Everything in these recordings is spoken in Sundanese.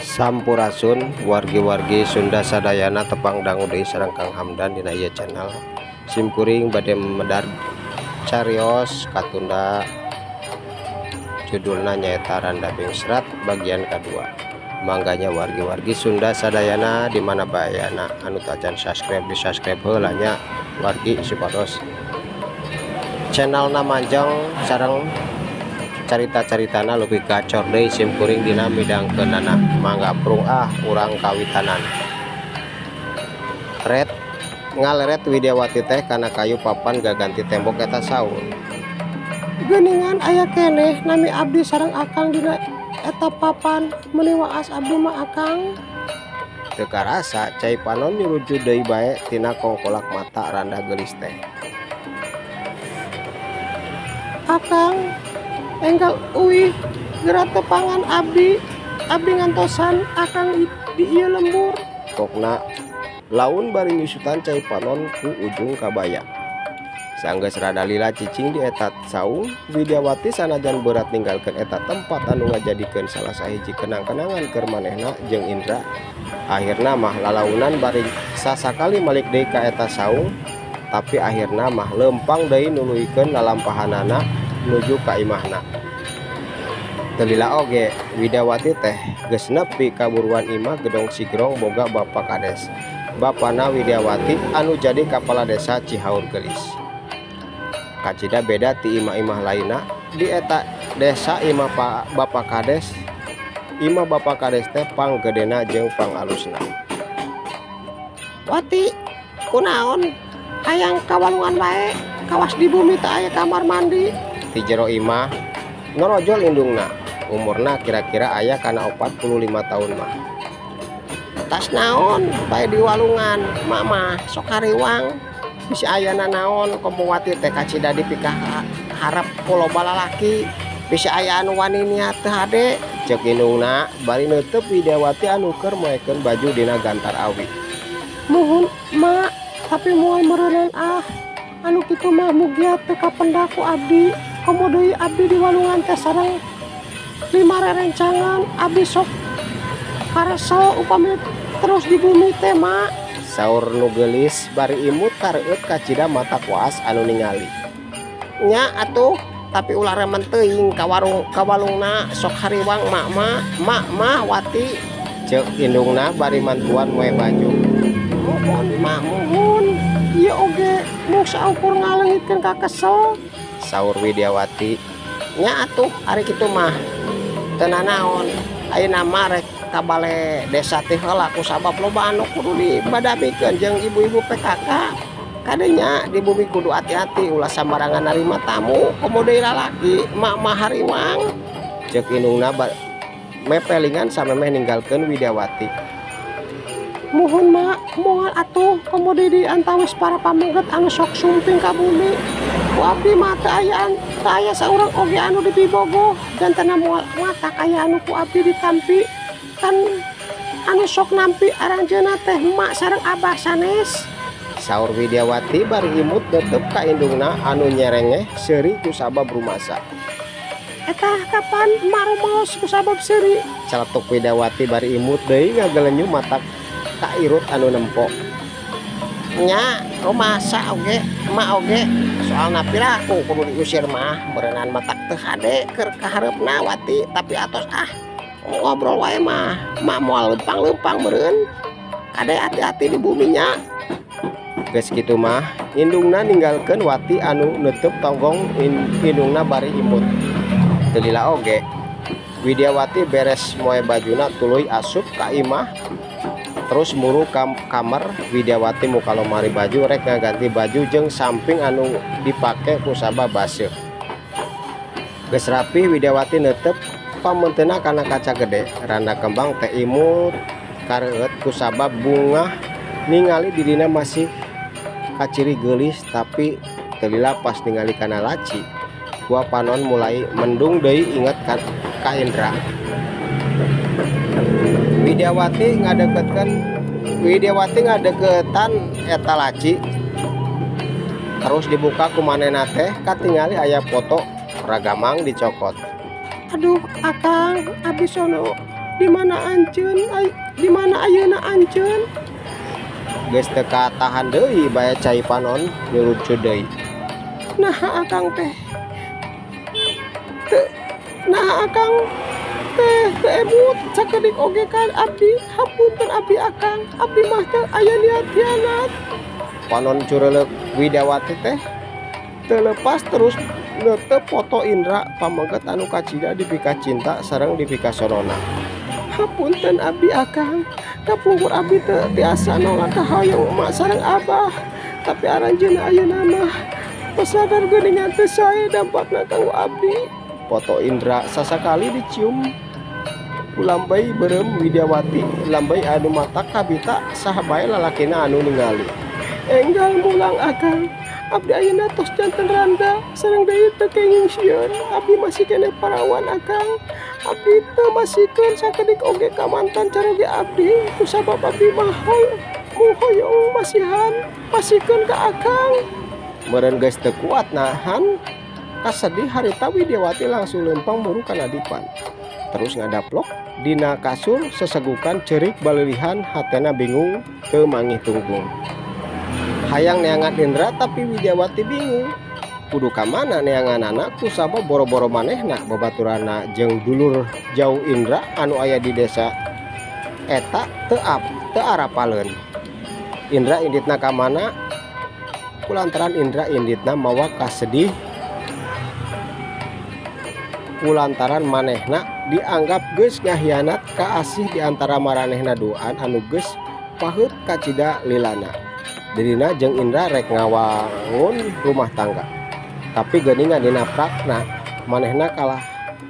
Sampurasun wargi-wargi Sunda sadayana, tepang dangu deui sareng Kang Hamdan dina ieu channel. Simkuring bade medar carios katunda, judulna nyaeta Randa Bengsrat bagian kedua. Mangga nya, wargi-wargi Sunda sadayana di mana bae ayana, anu tacan subscribe di subscribe heula nya, wargi, supados channelna manjang sareng carita-caritana lebih gacor deui simkuring dina midangkeunana. Mangga prung ah, urang kawitanan. Ret ngaleret Widyawati teh kana kayu papan gaganti tembok eta saung. Geuningan aya keneh nami abdi sareng akang dina eta papan, meuni waas abdi mah, Akang. Teu karasa cai panon nyurujud deui bae tina kongkolak mata randa geulis teh. Akang, enggal uih geura tepangan abdi, abdi ngantosan akang di ieu lembur. Pokna laun bari nyusutan cai panon ku ujung kabaya. Sanggeus rada lila cicing di eta saung, Widyawati sanajan beurat ninggalkeun eta tempat anu ngajadikeun salah sahiji kenang-kenangan keur manehna jeung Indra. Akhirna mah lalaunan bari sasakali malik deui ka eta saung, tapi akhirna mah leumpang deui nuluykeun lalampahanana nuju ka imahna. Teu lila oge Widyawati teh geus nepi ka buruan imah Gedong Sigrong boga Bapa Kades. Bapana Widyawati anu jadi kapala desa Cihaur Geulis. Kacida beda ti imah-imah lainna di eta desa, imah Bapa Kades teh panggedena jeung pangalusna. Wati, kunaon hayang ka walungan bae, kawas di bumi teu aya kamar mandi? Ti jero imah norojol indungna, umurna kira-kira aya kana 45 tahun mah. Tas naon bae di walungan, mama sok hariwang bisi aya nanaon. Komo Wati teh kacida dipikaharep ku loba lalaki, bisi aya anu wani niat teu hade. Ceuk indungna bari neunteup Widyawati anu keur moekeun baju dina gantar awi. Muhun, Mak, tapi moal meureunan ah, anu kitu mah mugia teu kapendak ku abdi. Komo deui abdi di walungan teh sareng lima rerencangan, abdi sok karesel upami terus di bumi teh, Mak. Saur nu geulis bari imut kareueut kacida matak waas anu ningali. Nya atuh, tapi ulah remen teuing ka warung ka walungna, sok hariwang mak mah, mak mah, Wati. Ceuk indungna bari mantuan moe baju. Muhun, Mak, muhun, ieu oge mung saukur ngaleungitkeun kakesel. Saur Widyawati. Nya atuh, ari kitu mah teu nanaon. Ayeuna mah rek ka bale desa teh heula kusabab loba anu kudu dibadabikeun jeung ibu-ibu PKK. Kadenya di bumi kudu hati-hati, ulah sambarangan narima tamu, komo deui lalaki, mak mah hariwang. Ceuk indungna mepelingan samemeh ninggalkeun Widyawati. Muhun, Mak, moal atuh, komo deui di antawis para pameget anu sok sumping ka bumi. Ku abdi mah teu aya teu aya saurang oge anu dipibogoh, jantenna moal matak aya anu ku abdi ditampi, kan anu sok nampi aranjeunna teh emak sareng abah sanes. Saur Widyawati bari imut neunteup ka indungna anu nyerengeh seuri kusabab rumasa. Eta kapan emak rumaos kusabab seuri? Celetuk Widyawati bari imut deui ngagelenyu matak kairut anu nempo. Nya rumasa oge emak oge, soalna piraku kudu diusir mah beureunan matak teu hade keur kahareupna, Wati. Tapi atos ah, ngobrol wae mah emak moal leumpang-leumpang meureun. Kade hati-hati di buminya. Geus kitu mah indungna ninggalkeun Wati anu neunteup tonggong indungna bari imut. Teu lila oge Widyawati beres moe bajuna tuluy asup ka imah terus muru ka kamar. Widyawati muka lomari baju rek ngaganti baju jeung samping anu dipake kusabab baseuh. Geus rapih, Widyawati neunteup pameunteuna kana kaca gede. Randa Kembang teh imut kareueut kusabab bungah ningali dirina masih kaciri geulis, tapi teu lila pas ningali kana laci, dua panon mulai mendung deui inget ka Indra. Widyawati ngadeukeutan eta laci terus dibuka ku manehna teh katingali aya foto Ragamang dicokot. Aduh, Akang, abdi sono Di mana anjeun? Ay, di mana ayeuna anjeun? Geus teu katahan deui bae cai panon nyurucut deui. Nah, akang teh teu, nah, akang teh teu emut sakedik oge kan abdi. Hapunten abdi, akang, abdi mah teu aya niat hianat. Panon cureuleuh Widyawati teh teu lepas terus neuteup foto Indra, pameget anu kacida dipikacinta sareng dipikasonona. Hapunten abdi, akang, kapungkur abdi teu tiasa nolak kahoyong emak sareng abah, tapi aranjeunna ayeuna mah tos sadar geuningan teu sae dampakna kanggo abdi. Foto Indra sasakali dicium ku lambey beureum Widyawati, lambey anu matak kabita saha bae lalakina anu ningali. Enggal mulang, akang, abdi ayeuna tos janten randa sareng deui teu kenging sieun. Abdi masih keneh parawan, akang. Abdi teu masihkeun sakedik oge ka mantan caroge abdi, kusabab abdi mah mung hoyong masihan masihkeun ka akang. Meureun geus teu kuat nahan kasedih harita, Widyawati langsung leumpang muru kana dipan, terus ngadaplok dina kasur, sesegukan ceurik balilihan. Hatena bingung, teu manggih tungtung. Hayang neangan Indra, tapi Widyawati bingung kudu ka mana neanganana, kusabab boro-boro manehna, babaturanna jeung dulur jauh Indra anu aya di desa eta teu ap teu arapaleun Indra inditna ka mana. Kulantaran Indra inditna mawa kasedih kulantaran manehna dianggap geus ngahianat kaasih di antara maranehna duaan anu geus paheut kacida lilana. Dirina jeung Indra rek ngawangun rumah tangga, tapi geuningan dina prakna manehna kalah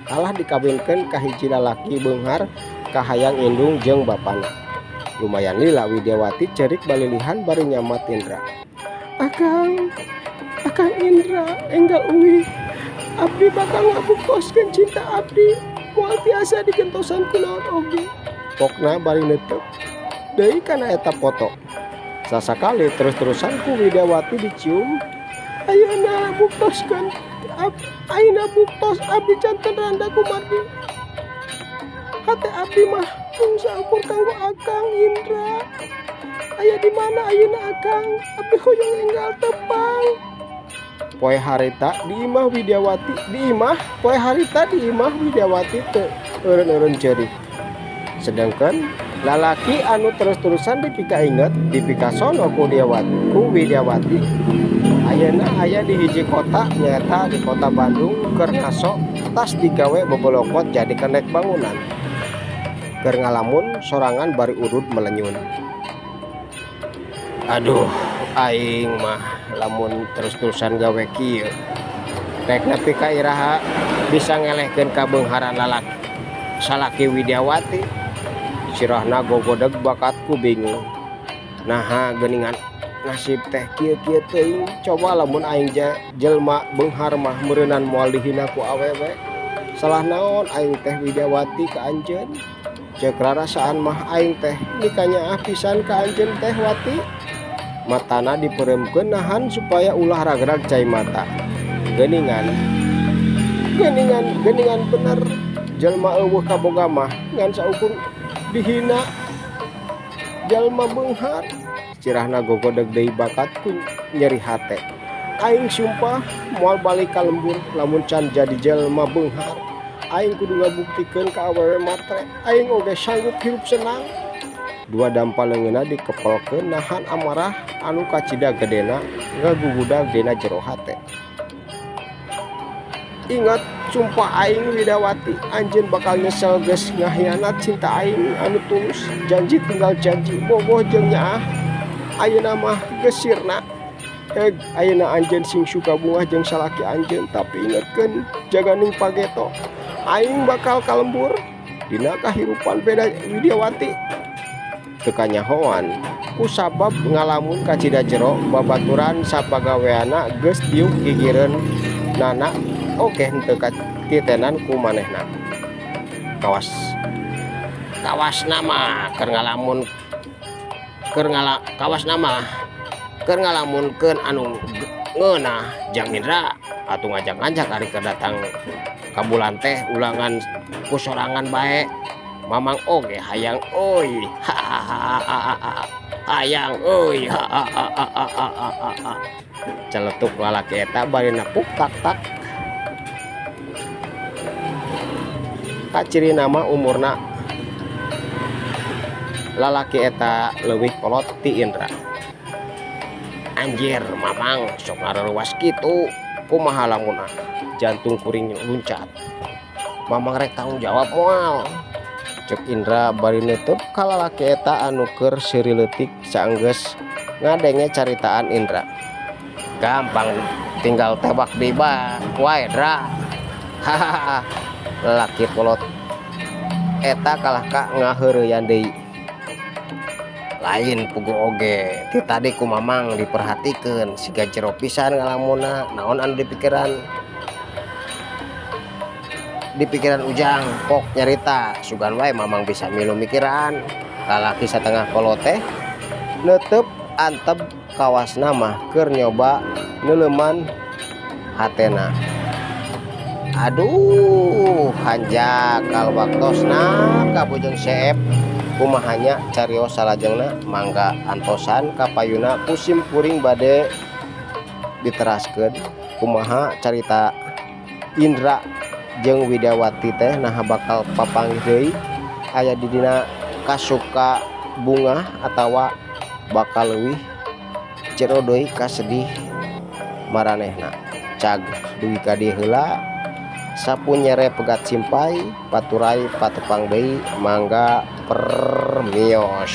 kalah dikawinkeun ka hiji lalaki beunghar kahayang indung jeung bapana. Lumayan lila Widyawati ceurik balilihan bari nyamat Indra. Akang, akang Indra, enggal uih. Abdi bakal ngabuktoskeun cinta abdi moal tiasa digentosan ku naon oge. Pokna bari neuteub deui kana eta foto. Sasakali terus-terusan ku Widyawati dicium. Ayeuna buktoskeun ab, ayeuna buktos abdi janten randa kumargi hate abdi mah mung saukur kanggo akang Indra. Aya di mana ayeuna akang? Abdi hoyong enggal tepang. Poe harita di imah Widyawati, di imah, poe harita di imah Widyawati teu eureun-eureun ceurik, sedangkan lalaki anu terus-terusan dipika inget, dipikasono ku Widyawati ayeuna aya di hiji kota, nyaeta di kota Bandung, keur ngaso tas digawe bobolokot jadi kenek bangunan, keur ngalamun sorangan bari udud melenyun. Aduh, aing mah lamun terus-terusan gawe kieu rek nepi ka iraha bisa ngelehkeun kabeungharan lalaki salaki Widyawati? Sirahna gogodeg bakat ku bingung. Naha geuningan nasib teh kieu-kieu teuing? Coba lamun aing jelma beunghar mah meureunan moal dihina ku awewe. Salah naon aing teh, Widyawati, ka anjeun? Ceuk rarasaan mah aing teh mikanyaah pisan ka anjeun teh, Wati. Matana dipeureumkeun nahan supaya ulah ragrag cai mata. Geuningan, geuningan, geuningan bener jelma euweuh kaboga mah ngan saukur dihina jalma beunghar. Sirahna gogodeg deui bakat ku nyeri hate. Aing sumpah moal balik ka lembur lamun can jadi jelma beunghar. Aing kudu ngabuktikeun ka awewe matre aing oge sanggup hirup senang. Dua dampal leungeunna dikepelkeun nahan amarah anu kacida gedena ngagugudag dina jero hate. Ingat sumpah aing, Widawati, anjeun bakal nyesel geus ngahianat cinta aing anu tulus. Janji tinggal janji, bogoh jeung nyaah ayeuna mah geus sirna. Heg, ayeuna anjeun sing suka bungah jeung salaki anjeun, tapi ingetkeun jaganing pageto, aing bakal ka lembur. Dina kahirupan beda Widyawati teu kanyahoan kusabab ngalamun kacida jero. Babaturan sapagaweanna geus diuk gigireun nana oge henteu katitenan ku manehna. Kawas kawasna mah keur ngalamun keur ngala kawasna mah keur ngalamunkeun anu ngeunah jang Indra atuh ngajak-ngajak ari keur datang ka bulan teh ulangan ku sorangan bae. Mamang oge hayang euy, hahaha, hayang euy, hahaha, celetuk lalaki eta bari nepuk tak tak. Kaciri nama umurna lalaki eta leuwih kolot ti Indra. Anjir Mamang sok ngareluas kitu, kumaha lamun jantung kuring luncat. Mamang rek tanggung jawab moal. Cek Indra bari neuteub ka lalaki eta anu keur seuri leutik saenggeus ngadenge caritaan Indra. Gampang tinggal tebak di ba wae Dra. Hahaha, lalaki kolot eta kalah ka ngaheureyan deui. Lain puguh oge ti tadi ku Mamang diperhatikeun siga jero pisan ngalamunna, naon anu dipikiran. Di pikiran Ujang pok nyarita sugan wae Mamang bisa milu mikiran. Lalaki satengah kolot teh neuteub antep kawasna mah keur nyoba neuleuman hatena. Aduh hanjakal waktosna ka Bujeng Seep kumahanya carios salajengna mangga antosan kapayuna ku sim kuring bade diteraskeun kumaha carita Indra jeung Widyawati teh naha bakal papanggih deui aya di dina kasuka bungah atawa bakal leuwih jero deui kasedih maranehna. Cag dugi ka dieu heula sapu nyere pegat simpay paturay patepang deui mangga permios.